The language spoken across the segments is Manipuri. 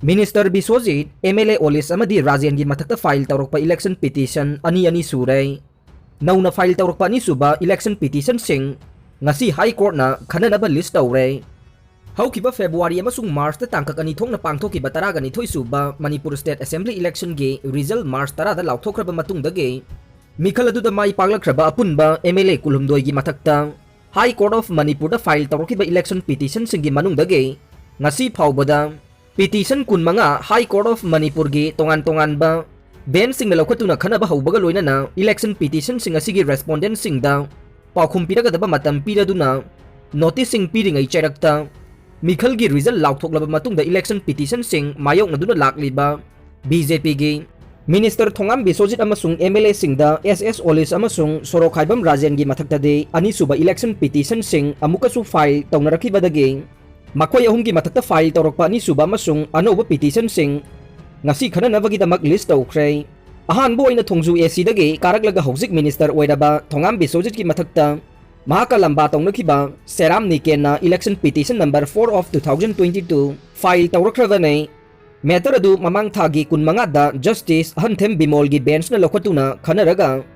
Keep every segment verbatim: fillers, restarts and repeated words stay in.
Minister ꯕꯤꯁ꯭ꯋꯖꯤꯠ, MLA ꯑꯣꯂꯤꯁ ꯑꯃꯗꯤ ꯔꯥꯖꯦꯟꯒꯤ ꯃꯊꯛꯇ file ꯇꯧꯔꯛꯄ election petition ꯑꯅꯤ ꯑꯅꯤ ꯁꯨꯔꯦ꯫ ꯅꯧꯅ file ꯇꯧꯔꯛꯄ ꯑꯅꯤꯁꯨꯕ election petitionꯁꯤꯡ ꯉꯁꯤ High Courtꯅ ꯈꯟꯅꯅꯕ list ꯇꯧꯔꯦ꯫ ꯍꯧꯈꯤꯕ February ꯑꯃꯁꯨꯡ Marchꯇ ꯇꯥꯡꯀꯛ ꯑꯅꯤ ꯊꯣꯛꯅ ꯄꯥꯡꯊꯣꯛꯈꯤꯕ ꯇꯔꯥꯒ ꯅꯤꯊꯣꯏ ꯁꯨꯕ Manipur State Assembly electionꯒꯤ result March ꯇꯔꯥꯗ ꯂꯥꯎꯊꯣꯛꯈ꯭ꯔꯕ ꯃꯇꯨꯡꯗꯒꯤ ꯃꯤꯈꯜ ꯑꯗꯨꯗ ꯃꯥꯏ ꯄꯥꯛꯂꯛꯈ꯭ꯔꯕ ꯑꯄꯨꯟꯕ MLA ꯀꯨꯟꯍꯨꯝꯗꯣꯏꯒꯤ ꯃꯊꯛꯇ High Court of ꯃꯅꯤꯄꯨꯔꯗ file ꯇꯧꯔꯛꯈꯤꯕ election petitionꯁꯤꯡꯒꯤ ꯃꯅꯨꯡꯗꯒꯤ ꯉꯁꯤ ꯐꯥꯎꯕꯗ petition ꯀꯨꯟꯃꯉꯥ High Court of ꯃꯅꯤꯄꯨꯔꯒꯤ ꯇꯣꯉꯥꯟ ꯇꯣꯉꯥꯟꯕ benchꯁꯤꯡꯅ ꯂꯧꯈꯠꯇꯨꯅ ꯈꯟꯅꯕ ꯍꯧꯕꯒ ꯂꯣꯏꯅꯅ election petitionꯁꯤꯡ ꯑꯁꯤꯒꯤ respondentꯁꯤꯡꯗ ꯄꯥꯎꯈꯨꯝ ꯄꯤꯔꯒꯗꯕ ꯃꯇꯝ ꯄꯤꯔꯗꯨꯅ noticeꯁꯤꯡ ꯄꯤꯔꯤꯉꯩ ꯆꯩꯔꯛꯇ ꯃꯤꯈꯜꯒꯤ result ꯂꯥꯎꯊꯣꯛꯂꯕ ꯃꯇꯨꯡꯗ election petitionꯁꯤꯡ ꯃꯥꯌꯣꯛꯅꯗꯨꯅ ꯂꯥꯛꯂꯤꯕ BJPꯒꯤ Minister ꯊꯣꯉꯥꯝ ꯕꯤꯁ꯭ꯋꯖꯤꯠ ꯑꯃꯁꯨꯡ MLAꯁꯤꯡꯗ S S ꯑꯣꯂꯤꯁ ꯑꯃꯁꯨꯡ ꯁꯣꯔꯣꯛꯈꯥꯏꯕꯝ ꯔꯥꯖꯦꯟꯒꯤ ꯃꯊꯛꯇꯗꯤ ꯑꯅꯤꯁꯨꯕ election petitionꯁꯤꯡ ꯑꯃꯨꯛꯀꯁꯨ file ꯇꯧꯅꯔꯛꯈꯤꯕꯗꯒꯤ ꯃꯈꯣꯏ ꯑꯍꯨꯝꯒꯤ ꯃꯊꯛꯇ file ꯇꯧꯔꯛꯄ ꯑꯅꯤꯁꯨꯕ ꯑꯃꯁꯨꯡ ꯑꯅꯧꯕ petitionꯁꯤꯡ ꯉꯁꯤ ꯈꯟꯅꯅꯕꯒꯤꯗꯃꯛ list ꯇꯧꯈ꯭ꯔꯦ꯫ ꯑꯍꯥꯟꯕ ꯑꯣꯏꯅ ꯊꯣꯡꯖꯨ ACꯗꯒꯤ ꯀꯥꯔꯛꯂꯒ ꯍꯧꯖꯤꯛ minister ꯑꯣꯏꯔꯕ ꯊꯣꯉꯥꯝ ꯕꯤꯁ꯭ꯋꯖꯤꯠꯀꯤ ꯃꯊꯛꯇ ꯃꯍꯥꯛꯀ ꯂꯝꯕꯥ ꯇꯧꯅꯈꯤꯕ ꯁꯦꯔꯥꯝ ꯅꯤꯀꯦꯟꯅ election petition number four of two thousand twenty two file ꯇꯧꯔꯛꯈ꯭ꯔꯕꯅꯤ꯫ Matter ꯑꯗꯨ ꯃꯃꯥꯡ ꯊꯥꯒꯤ ꯀꯨꯟꯃꯉꯥꯗ Justice ꯑꯍꯟꯊꯦꯝ ꯕꯤꯃꯣꯜꯒꯤ benchꯅ ꯂꯧꯈꯠꯇꯨꯅ ꯈꯟꯅꯔꯒ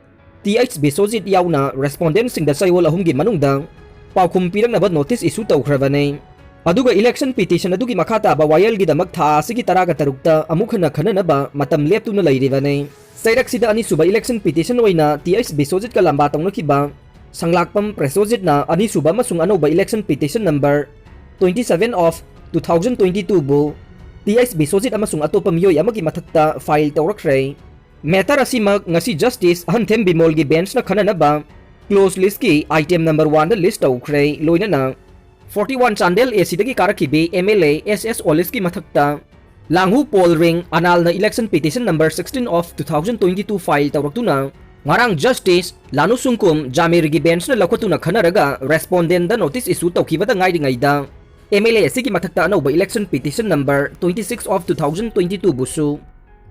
Th ꯕꯤꯁ꯭ꯋꯖꯤꯠ ꯌꯥꯎꯅ respondentꯁꯤꯡꯗ ꯆꯌꯣꯜ ꯑꯍꯨꯝꯒꯤ ꯃꯅꯨꯡꯗ ꯄꯥꯎꯈꯨꯝ ꯄꯤꯔꯛꯅꯕ notice issue ꯇꯧꯈ꯭ꯔꯕꯅꯤ꯫ ꯑꯗꯨꯒ election petition ꯑꯗꯨꯒꯤ ꯃꯈꯥ ꯇꯥꯕ ꯋꯥꯌꯦꯜꯒꯤꯗꯃꯛ ꯊꯥ ꯑꯁꯤꯒꯤ ꯇꯔꯥꯒ ꯇꯔꯨꯛꯇ ꯑꯃꯨꯛ ꯍꯟꯅ ꯈꯟꯅꯅꯕ ꯃꯇꯝ ꯂꯦꯞꯇꯨꯅ ꯂꯩꯔꯤꯕꯅꯤ꯫ ꯆꯩꯔꯛꯁꯤꯗ ꯑꯅꯤꯁꯨꯕ election petition ꯑꯣꯏꯅ Th ꯕꯤꯁ꯭ꯋꯖꯤꯠꯀ ꯂꯝꯕꯥ ꯇꯧꯅꯈꯤꯕ ꯁꯪꯂꯥꯛꯄꯝ ꯄ꯭ꯔꯦꯁꯣꯖꯤꯠꯅ ꯑꯅꯤꯁꯨꯕ ꯑꯃꯁꯨꯡ ꯑꯅꯧꯕ election petition number twenty seven of two thousand twenty two ꯕꯨ Th ꯕꯤꯁ꯭ꯋꯖꯤꯠ ꯑꯃꯁꯨꯡ ꯑꯇꯣꯞꯄ ꯃꯤꯑꯣꯏ ꯑꯃꯒꯤ ꯃꯊꯛꯇ file ꯇꯧꯔꯛꯈ꯭ꯔꯦ꯫ Matter ꯑꯁꯤꯃꯛ ꯉꯁꯤ Justice ꯑꯍꯟꯊꯦꯝ ꯕꯤꯃꯣꯜꯒꯤ benchꯅ ꯈꯟꯅꯅꯕ close listꯀꯤ item number oneꯗ list ꯇꯧꯈ꯭ꯔꯦ꯫ ꯂꯣꯏꯅꯅ forty one Chandel ACꯗꯒꯤ ꯀꯥꯔꯛꯈꯤꯕꯤ MLA S S ꯑꯣꯂꯤꯁꯀꯤ ꯃꯊꯛꯇ ꯂꯥꯡꯍꯨ ꯄꯣꯜ ꯔꯤꯡ ꯑꯅꯥꯜꯅ election petition number sixteen of two thousand twenty two file ꯇꯧꯔꯛꯇꯨꯅ ꯉꯔꯥꯡ Justice ꯂꯥꯅꯨ ꯁꯨꯡꯀꯨꯝ ꯖꯥꯃꯤꯔꯒꯤ benchꯅ ꯂꯧꯈꯠꯇꯨꯅ ꯈꯟꯅꯔꯒ respondentꯗ notice issue ꯇꯧꯈꯤꯕꯗ ꯉꯥꯏꯔꯤꯉꯩꯗ MLA ꯑꯁꯤꯒꯤ ꯃꯊꯛꯇ ꯑꯅꯧꯕ election petition number twenty six of two thousand twenty two ꯕꯨꯁꯨ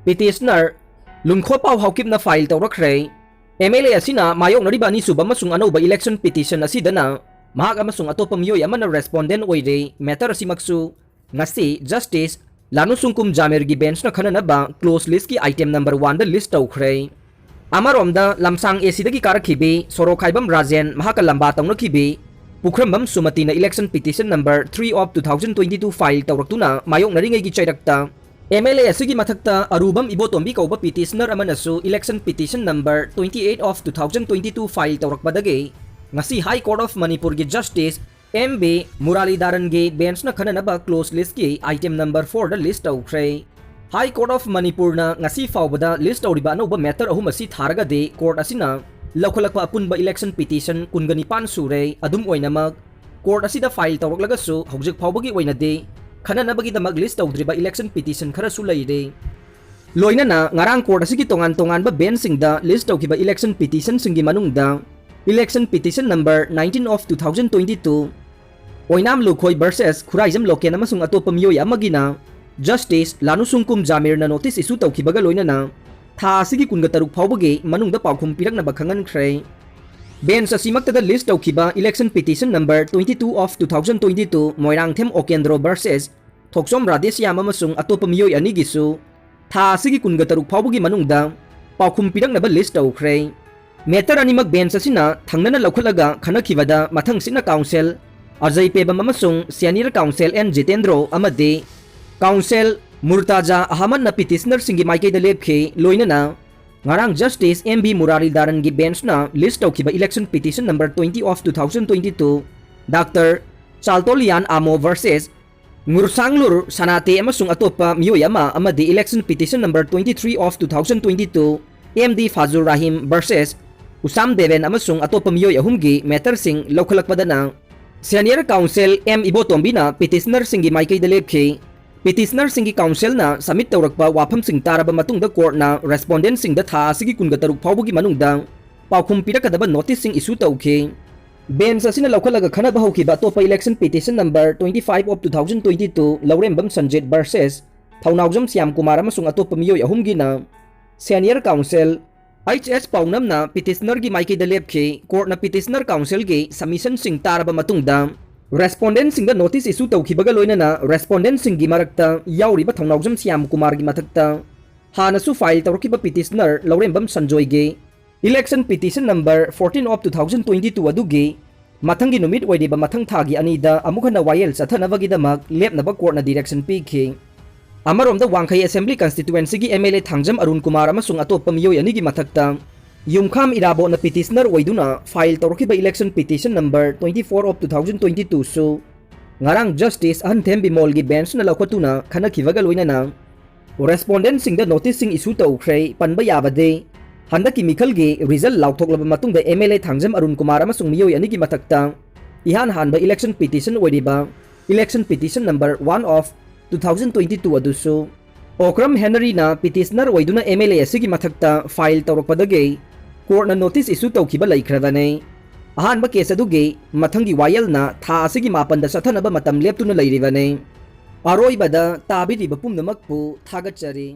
petitioner ꯂꯨꯡꯈꯣꯄꯥꯎ ꯍꯥꯎꯀꯤꯞꯅ file ꯇꯧꯔꯛꯈ꯭ꯔꯦ꯫ MLA ꯑꯁꯤꯅ ꯃꯥꯌꯣꯛꯅꯔꯤꯕ ꯑꯅꯤꯁꯨꯕ ꯑꯃꯁꯨꯡ ꯑꯅꯧꯕ election petition ꯑꯁꯤꯗꯅ ꯃꯍꯥꯛ ꯑꯃꯁꯨꯡ ꯑꯇꯣꯞꯄ ꯃꯤꯑꯣꯏ ꯑꯃꯅ respondent ꯑꯣꯏꯔꯦ꯫ Matter ꯑꯁꯤꯃꯛꯁꯨ ꯉꯁꯤ Justice ꯂꯥꯅꯨ ꯁꯨꯡꯀꯨꯝ ꯖꯥꯃꯤꯔꯒꯤ ꯕꯦꯟꯁꯅ ꯈꯟꯅꯅꯕ ꯀ꯭ꯂꯣꯖ ꯂꯤꯁꯀꯤ ꯑꯥꯏꯇꯦꯝ ꯅꯝꯕꯔ ꯋꯥꯟꯗ ꯂꯤꯁ ꯇꯧꯈ꯭ꯔꯦ꯫ ꯑꯃꯔꯣꯝꯗ ꯂꯝꯁꯥꯡ ꯑꯦꯁꯤꯗꯒꯤ ꯀꯥꯔꯛꯈꯤꯕꯤ ꯁꯣꯔꯣꯛꯈꯥꯏꯕꯝ ꯔꯥꯖꯦꯟ ꯃꯍꯥꯛꯀ ꯂꯝꯕꯥ ꯇꯧꯅꯈꯤꯕꯤ ꯄꯨꯈ꯭ꯔꯝꯕꯝ ꯁꯨꯃꯇꯤꯅ election petition number three of two thousand twenty two file ꯇꯧꯔꯛꯇꯨꯅ ꯃꯥꯌꯣꯛꯅꯔꯤꯉꯩꯒꯤ ꯆꯩꯔꯛꯇ ꯑꯦꯝ ꯑꯦꯜ ꯑꯦ ꯑꯁꯤꯒꯤ ꯃꯊꯛꯇ ꯑꯔꯨꯕꯝ ꯏꯕꯣꯇꯣꯝꯕꯤ ꯀꯧꯕ ꯄꯤꯇꯤꯁꯅꯔ ꯑꯃꯅꯁꯨ election petition number twenty eight of two thousand twenty two file ꯇꯧꯔꯛꯄꯗꯒꯤ ꯉꯁꯤ High Court of ꯃꯅꯤꯄꯨꯔꯒꯤ ꯖꯁꯇꯤꯁ ꯑꯦꯝ ꯕꯤ ꯃꯨꯔꯥꯂꯤꯙꯔꯟꯒꯤ ꯕꯦꯟꯁꯅ ꯈꯟꯅꯅꯕ ꯀ꯭ꯂꯣꯖ ꯂꯤꯁꯀꯤ ꯑꯥꯏꯇꯦꯝ ꯅꯝꯕꯔ ꯐꯣꯔꯗ ꯂꯤꯁ ꯇꯧꯈ꯭ꯔꯦ꯫ High Court of ꯃꯅꯤꯄꯨꯔꯅ ꯉꯁꯤ ꯐꯥꯎꯕꯗ ꯂꯤꯁ ꯇꯧꯔꯤꯕ ꯑꯅꯧꯕ ꯃꯦꯇꯔ ꯑꯍꯨꯝ ꯑꯁꯤ ꯊꯥꯔꯒꯗꯤ ꯀꯣꯔꯠ ꯑꯁꯤꯅ ꯂꯧꯈꯠꯂꯛꯄ ꯑꯄꯨꯟꯕ election petition ꯀꯨꯟꯒ ꯅꯤꯄꯥꯟ ꯁꯨꯔꯦ꯫ ꯑꯗꯨꯝ ꯑꯣꯏꯅꯃꯛ ꯀꯣꯔꯠ ꯑꯁꯤꯗ ꯐꯥꯏꯜ ꯇꯧꯔꯛꯂꯒꯁꯨ ꯍꯧꯖꯤꯛ ꯐꯥꯎꯕꯒꯤ ꯑꯣꯏꯅꯗꯤ ꯈꯟꯅꯅꯕꯒꯤꯗꯃꯛ ꯂꯤꯁ ꯇꯧꯗ꯭ꯔꯤꯕ election petition ꯈꯔꯁꯨ ꯂꯩꯔꯤ꯫ ꯂꯣꯏꯅꯅ ꯉꯔꯥꯡ ꯀꯣꯔꯠ ꯑꯁꯤꯒꯤ ꯇꯣꯉꯥꯟ ꯇꯣꯉꯥꯟꯕ ꯕꯦꯟꯁꯁꯤꯡꯗ ꯂꯤꯁ ꯇꯧꯈꯤꯕ election petitionꯁꯤꯡꯒꯤ ꯃꯅꯨꯡꯗ election petition number nineteen of two thousand twenty two, Oinam Lukhoi versus Khuraijam Loken ꯑꯃꯁꯨꯡ ꯑꯇꯣꯞꯄ ꯃꯤꯑꯣꯏ ꯑꯃꯒꯤꯅ ꯖꯁꯇꯤꯁ ꯂꯥꯅꯨꯁꯨꯡꯀꯨꯝ ꯖꯥꯃꯤꯔꯅ ꯅꯣꯇꯤꯁ ꯏꯁꯨ ꯇꯧꯈꯤꯕꯒ ꯂꯣꯏꯅꯅ ꯊꯥ ꯑꯁꯤꯒꯤ ꯀꯨꯟꯒ ꯇꯔꯨꯛ ꯐꯥꯎꯕꯒꯤ ꯃꯅꯨꯡꯗ ꯄꯥꯎꯈꯨꯝ ꯄꯤꯔꯛꯅꯕ ꯈꯪꯍꯟꯈ꯭ꯔꯦ꯫ ꯕꯦꯟꯁ ꯑꯁꯤꯃꯛꯇꯗ ꯂꯤꯁ ꯇꯧꯈꯤꯕ election petition number twenty two of two thousand twenty two Moirangthem ꯑꯣꯀꯦꯟꯗ꯭ꯔꯣ versus ꯊꯣꯛꯆꯣꯝ ꯔꯥꯙꯦꯁ꯭ꯌꯥꯝ ꯑꯃꯁꯨꯡ ꯑꯇꯣꯞꯄ ꯃꯤꯑꯣꯏ ꯑꯅꯤꯒꯤꯁꯨ ꯊꯥ ꯑꯁꯤꯒꯤ ꯀꯨꯟꯒ ꯇꯔꯨꯛ ꯐꯥꯎꯕꯒꯤ ꯃꯅꯨꯡꯗ ꯄꯥꯎꯈꯨꯝ ꯄꯤꯔꯛꯅꯕ ꯂꯤꯁ ꯇꯧꯈ꯭ꯔꯦ꯫ ꯃꯦꯇꯔ ꯑꯅꯤꯃꯛ ꯕꯦꯟꯁ ꯑꯁꯤꯅ ꯊꯪꯅꯅ ꯂꯧꯈꯠꯂꯒ ꯈꯟꯅꯈꯤꯕꯗ ꯃꯊꯪꯁꯤꯠꯅ ꯀꯥꯎꯟꯁꯦꯜ ꯑꯖꯩ ꯄꯦꯕꯝ ꯑꯃꯁꯨꯡ ꯁꯦꯅꯤꯌꯔ ꯀꯥꯎꯟꯁꯦꯜ ꯑꯦꯟ ꯖꯤꯇꯦꯟꯗ꯭ꯔꯣ ꯑꯃꯗꯤ ꯀꯥꯎꯟꯁꯦꯜ ꯃꯨꯔꯇꯥꯖꯥ ꯑꯍꯃꯗꯅ ꯄꯤꯇꯤꯁꯅꯔꯁꯤꯡꯒꯤ ꯃꯥꯏꯀꯩꯗ ꯂꯦꯞꯈꯤ꯫ ꯂꯣꯏꯅꯅ ꯉꯔꯥꯡ ꯖꯁꯇꯤꯁ ꯑꯦꯝ ꯕꯤ ꯃꯨꯔꯥꯔꯤꯙꯔꯟꯒꯤ ꯕꯦꯟꯁꯅ ꯂꯤꯁ ꯇꯧꯈꯤꯕ election petition number twenty of two thousand twenty two, doctor Chaltonlien Amo versus Ngursanglur Sanate ꯑꯃꯁꯨꯡ ꯑꯇꯣꯞꯄ ꯃꯤꯑꯣꯏ ꯑꯃ ꯑꯃꯗꯤ election petition number twenty three of two thousand twenty two, M D Fazur Rahim versus Usham Deben ꯑꯃꯁꯨꯡ ꯑꯇꯣꯞꯄ ꯃꯤꯑꯣꯏ ꯑꯍꯨꯝꯒꯤ ꯃꯦꯇꯔꯁꯤꯡ ꯂꯧꯈꯠꯂꯛꯄꯗꯅ ꯁꯦꯅꯤꯌꯔ ꯀꯥꯎꯟꯁꯦꯜ ꯑꯦꯝ ꯏꯕꯣꯇꯣꯝꯕꯤꯅ ꯄꯤꯇꯤꯁꯅꯔꯁꯤꯡꯒꯤ ꯃꯥꯏꯀꯩꯗ ꯂꯦꯞꯈꯤ꯫ ꯄꯤꯇꯤꯁꯅꯔꯁꯤꯡꯒꯤ ꯀꯥꯎꯟꯁꯦꯜꯅ ꯁꯕꯃꯤꯠ ꯇꯧꯔꯛꯄ ꯋꯥꯐꯝꯁꯤꯡ ꯇꯥꯔꯕ ꯃꯇꯨꯡꯗ ꯀꯣꯔꯠꯅ ꯔꯦꯁꯄꯣꯟꯗꯦꯟꯠꯁꯤꯡꯗ ꯊꯥ ꯑꯁꯤꯒꯤ ꯀꯨꯟꯒ ꯇꯔꯨꯛ ꯐꯥꯎꯕꯒꯤ ꯃꯅꯨꯡꯗ ꯄꯥꯎꯈꯨꯝ ꯄꯤꯔꯛꯀꯗꯕ ꯅꯣꯇꯤꯁꯁꯤꯡ ꯏꯁꯨ ꯇꯧꯈꯤ꯫ ꯕꯦꯟꯁ ꯑꯁꯤꯅ ꯂꯧꯈꯠꯂꯒ ꯈꯟꯅꯕ ꯍꯧꯈꯤꯕ ꯑꯇꯣꯞꯄ election petition number twenty five of two thousand twenty two, Laurembam Sanjit versus ꯊꯧꯅꯥꯎꯖꯝ ꯁ꯭ꯌꯥꯝ ꯀꯨꯃꯥꯔ ꯑꯃꯁꯨꯡ ꯑꯇꯣꯞꯄ ꯃꯤꯑꯣꯏ ꯑꯍꯨꯝꯒꯤꯅ ꯁꯦꯅꯤꯌꯔ ꯀꯥꯎꯟꯁꯦꯜ ꯑꯩꯆ ꯑꯦꯁ ꯄꯥꯎꯅꯝꯅ ꯄꯤꯇꯤꯁꯅꯔꯒꯤ ꯃꯥꯏꯀꯩꯗ ꯂꯦꯞꯈꯤ꯫ ꯀꯣꯔꯠꯅ ꯄꯤꯇꯤꯁꯅꯔ ꯀꯥꯎꯟꯁꯦꯜꯒꯤ ꯁꯕꯃꯤꯁꯟꯁꯤꯡ ꯇꯥꯔꯕ ꯃꯇꯨꯡꯗ Respondentꯁꯤꯡꯗ notice issue ꯇꯧꯈꯤꯕꯒ ꯂꯣꯏꯅꯅ respondentꯁꯤꯡꯒꯤ ꯃꯔꯛꯇ ꯌꯥꯎꯔꯤꯕ ꯊꯧꯅꯥꯎꯖꯝ ꯁ꯭ꯌꯥꯝ ꯀꯨꯃꯥꯔꯒꯤ ꯃꯊꯛꯇ ꯍꯥꯟꯅꯁꯨ file ꯇꯧꯔꯛꯈꯤꯕ petitioner Laurembam ꯁꯟꯖꯣꯏꯒꯤ election petition number fourteen of two thousand twenty two ꯑꯗꯨꯒꯤ ꯃꯊꯪꯒꯤ ꯅꯨꯃꯤꯠ ꯑꯣꯏꯔꯤꯕ ꯃꯊꯪ ꯊꯥꯒꯤ ꯑꯅꯤꯗ ꯑꯃꯨꯛ ꯍꯟꯅ ꯋꯥꯌꯦꯜ ꯆꯠꯊꯅꯕꯒꯤꯗꯃꯛ ꯂꯦꯞꯅꯕ courtꯅ direction ꯄꯤꯈꯤ꯫ ꯑꯃꯔꯣꯝꯗ ꯋꯥꯡꯈꯩ assembly constituencyꯒꯤ MLA ꯊꯥꯡꯖꯝ ꯑꯔꯨꯟ ꯀꯨꯃꯥꯔ ꯑꯃꯁꯨꯡ ꯑꯇꯣꯞꯄ ꯃꯤꯑꯣꯏ ꯑꯅꯤꯒꯤ ꯃꯊꯛꯇ ꯌꯨꯝꯈꯥꯝ ꯏꯔꯥꯕꯣꯠꯅ petitioner ꯑꯣꯏꯗꯨꯅ file ꯇꯧꯔꯛꯈꯤꯕ election petition number twenty four of two thousand twenty twoꯁꯨ ꯉꯔꯥꯡ Justice ꯑꯍꯟꯊꯦꯝ ꯕꯤꯃꯣꯜꯒꯤ benchꯅ ꯂꯧꯈꯠꯇꯨꯅ ꯈꯟꯅꯈꯤꯕꯒ ꯂꯣꯏꯅꯅ respondentꯁꯤꯡꯗ noticeꯁꯤꯡ issue ꯇꯧꯈ꯭ꯔꯦ ꯄꯟꯕ ꯌꯥꯕꯗꯤ ꯍꯟꯗꯛꯀꯤ ꯃꯤꯈꯜꯒꯤ result ꯂꯥꯎꯊꯣꯛꯂꯕ ꯃꯇꯨꯡꯗ MLA ꯊꯥꯡꯖꯝ ꯑꯔꯨꯟ ꯀꯨꯃꯥꯔ ꯑꯃꯁꯨꯡ ꯃꯤꯑꯣꯏ ꯑꯅꯤꯒꯤ ꯃꯊꯛꯇ ꯏꯍꯥꯟ ꯍꯥꯟꯕ election petition ꯑꯣꯏꯔꯤꯕ election petition number one of two thousand twenty two ꯑꯗꯨꯁꯨ ꯑꯣꯀ꯭ꯔꯝ ꯍꯦꯅꯔꯤꯅ petitioner ꯑꯣꯏꯗꯨꯅ MLA ꯑꯁꯤꯒꯤ ꯃꯊꯛꯇ file ꯇꯧꯔꯛꯄꯗꯒꯤ courtꯅ notice issue ꯇꯧꯈꯤꯕ ꯂꯩꯈ꯭ꯔꯕꯅꯤ꯫ ꯑꯍꯥꯟꯕ case ꯑꯗꯨꯒꯤ ꯃꯊꯪꯒꯤ ꯋꯥꯌꯦꯜꯅ ꯊꯥ ꯑꯁꯤꯒꯤ ꯃꯥꯄꯟꯗ ꯆꯠꯊꯅꯕ ꯃꯇꯝ ꯂꯦꯞꯇꯨꯅ ꯂꯩꯔꯤꯕꯅꯤ꯫ ꯑꯔꯣꯏꯕꯗ ꯇꯥꯕꯤꯔꯤꯕ ꯄꯨꯝꯅꯃꯛꯄꯨ ꯊꯥꯒꯠꯆꯔꯤ꯫